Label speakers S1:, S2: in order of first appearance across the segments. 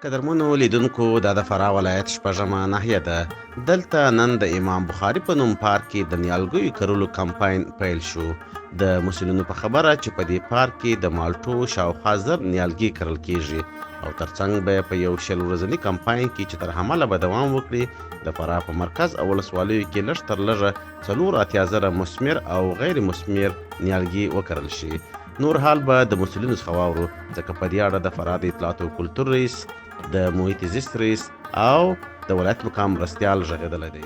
S1: قدرمنو لیدونکو، دا د فراه ولایت شپږمه ناحیه ده. دلته نن د امام بخاري په نوم پارک کې د نیالګیو کرلو کمپاین پیل شو. د مسؤلینو په خبره چې په دې پارک کې د مالټو شاوخوا 1000 نیالګي کرل کیږي او ترڅنګ به په یو 20 ورځني کمپاین کې چې تر حمله به دوام وکړي، د فراه په مرکز او ولسوالیو کې لږ تر لږه 84,000 مثمر او غیر مثمر نیالګي وکرل شي. نور حال به د مسؤلینو څخه واورو، ځکه په دې اړه د فراه د اطلاعاتو او کلتور رئیس، د محیط زیست رئیس او د ولایت مقام مرستیال غږېدلی دی.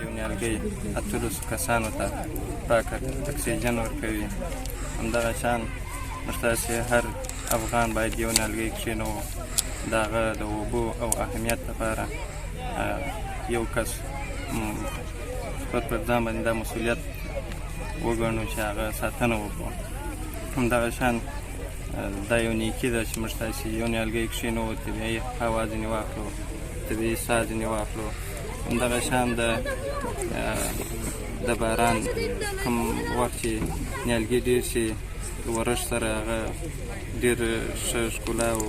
S2: یو نیالګی 18 کسانو ته پاکه اکسیجن ورکوي. همدغه شان موږ تاسې هر افغان باید یو نیالګی کښېنوو، د هغه د اوبو او اهمیت لپاره یو کس خپل پر ځان باندې دا مسؤلیت وګڼو چې هغه ساتنه وکړو. همدغه شان دا یو نیکي ده چې موږ تاسې یو نیالګی کښېنوو، طبیعي هوا ځینې واخلو، طبیعي ساه ځینې واخلو. همدغه شان د باران کوم وخت چې نیالګي ډېر شي، ورښت سره هغه ډېر ښه ښکلا او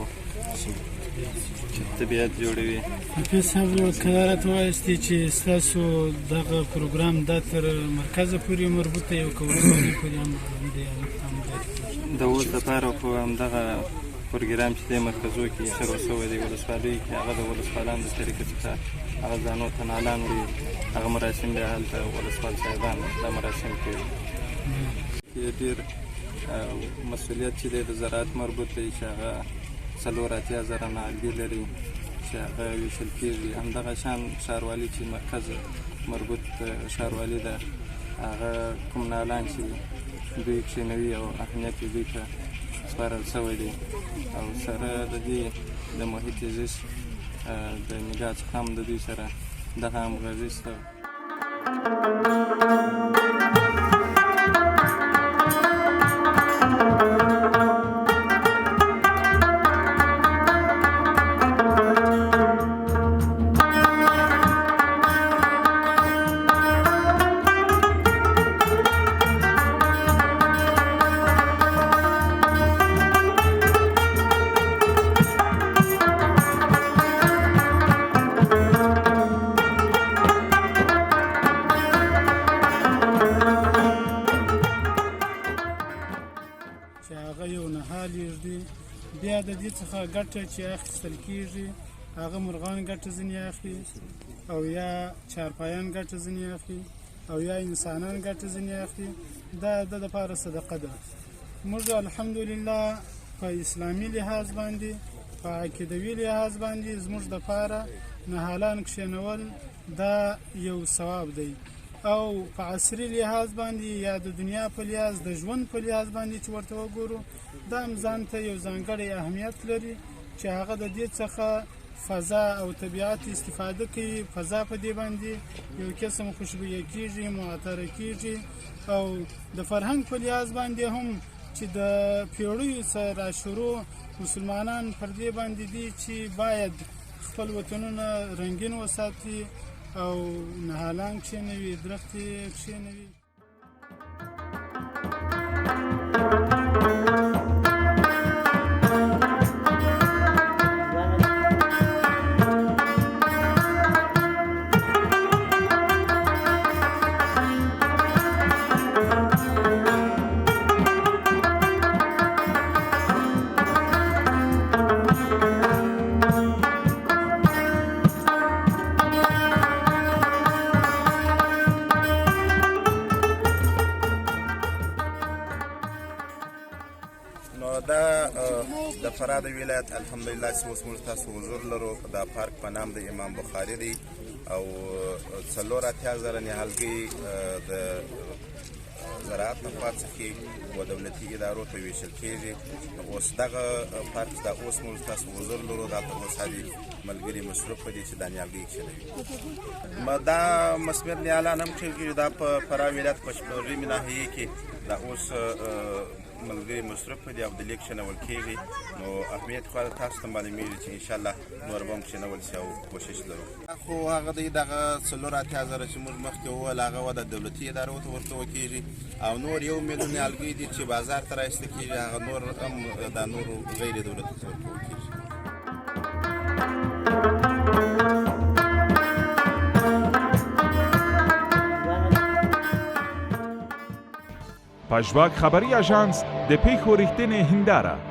S2: طبیعت جوړوي.
S3: حافظ صاحب، که راته ووایاست چې ستاسو دغه پروګرام دا تر مرکزه پورې مربوط دی او که ولسوالۍ پورې هم دی؟
S2: د اوس لپاره خو همدغه پروګرام چې دی مرکزو کې شروع شوی دی، ولسوالیو کې هغه د ولسوالانو د طریقې څخه هغه ځانو ته نالان وړي، هغه مراسم بیا هلته ولسوال صاحبان دا مراسم کوي. ډېر مسؤلیت چې دی د زراعت مربوط دی چې هغه 84,000 نیالګي لري چې هغه ویشل کېږي. همدغه شان ښاروالي چې مرکز مربوط ښاروالي ده، هغه کوم نالان چې دوی کښېنوي او اهمیت یې دوی ته سپارل شوی دی. او سره د دې د محیط زیست د نګاه څخه هم د دوی سره دغه همغږي شته.
S3: چې هغه یو نهال ږدي، بیا د دې څخه ګټه چې اخیستل کېږي، هغه مرغان ګټه ځینې اخلي او یا چارپایان ګټه ځینې اخلي او یا انسانان ګټه ځینې اخلي. دا د لپاره صدقه ده. موږ الحمدلله په اسلامي لحاظ باندې، په عقیدوي لحاظ باندې زموږ دپاره نهالان کښېنول دا یو ثواب دی، او په عصري لحاظ باندې یا د دنیا په لحاظ، د ژوند په لحاظ باندې چې ورته وګورو، دا هم ځان ته یو ځانګړی اهمیت لري چې هغه د دې څخه فضا او طبیعت استفاده کوي. فضا په دې باندې یو قسم خوشبویه کیږي، معطره کیږي. او د فرهنګ په لحاظ باندې هم چې د پیړیو څخه را شروع مسلمانان پر دې باندې دي چې باید خپل وطنونه رنګین وساتي او نهالان کښېنوي، درختې کښېنوي.
S4: نو دا د فراه د ولایت الحمدلله چې اوس موږ تاسو حضور لرو، دا پارک په نام د امام بخاري دی. او 84,000 نهالګۍ د زراعت لخوا څخه و دولتي ادارو ته ویشل کېږي. اوس دغه پارک دا اوس موږ تاسو حضور لرو، دا تر اوسه دي ملګري مصروف دي چې دا نیالګۍ کښېنوي. دا مثمر نیالان هم کښېږي. دا په فراه ولایت په شپږمې ناحیې کې دا اوس ملګري مصروف دي او د لیک کښېنول کېږي. نو اهمیت خو تاسو ته معلومېږي چې انشاءالله نور به هم کښېنول شي او کوشش لرو. خو هغه دی دغه 84,000 چې موږ مخکې وویل هغه وه د دولتي ادارو ته ورکول کېږي او نور 1 میلیون نیالګۍ دي چې بازار ته راایستل کېږي، هغه نور هم دا نورو غیر دولتي ته ورکول کېږي.
S5: پژواک خبري اژانس د پېښو رښتینې هنداره.